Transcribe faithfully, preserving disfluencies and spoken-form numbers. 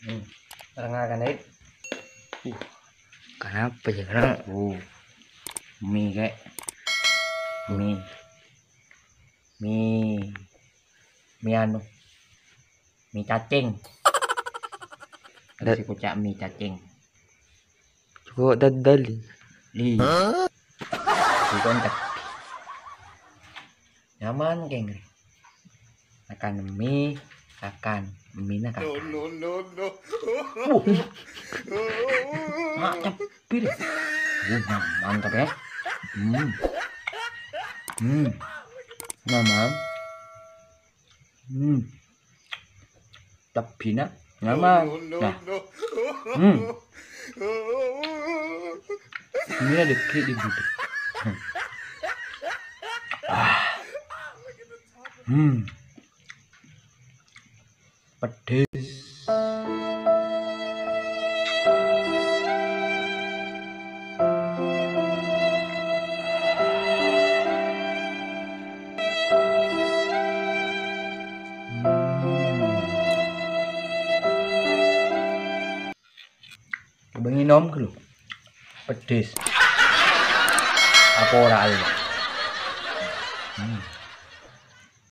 Hmm. Rengah kan, Ed? Uh. Kenapa ya, Kak? Oh. Mie, Kak. Mie. Mie. Mie anu. Mie cacing. Ada sè koca' mie cacing. Coba dadali. Li. Bukan tak. Nyaman, Keng. Makan mie, makan mie na kakak. No, no, no, no. Uh. Mak, cepet. Uh, mantap ya. Hmm. Hmm. Mama. Hmm. Tabbhina. Mama. No, no, no, nah. No. Hmm. Ini ada kiri di budi. Ah. Hmm. Pedes. Coba nginom ghâllu. Pedes. Apa ora ayo? Hmm.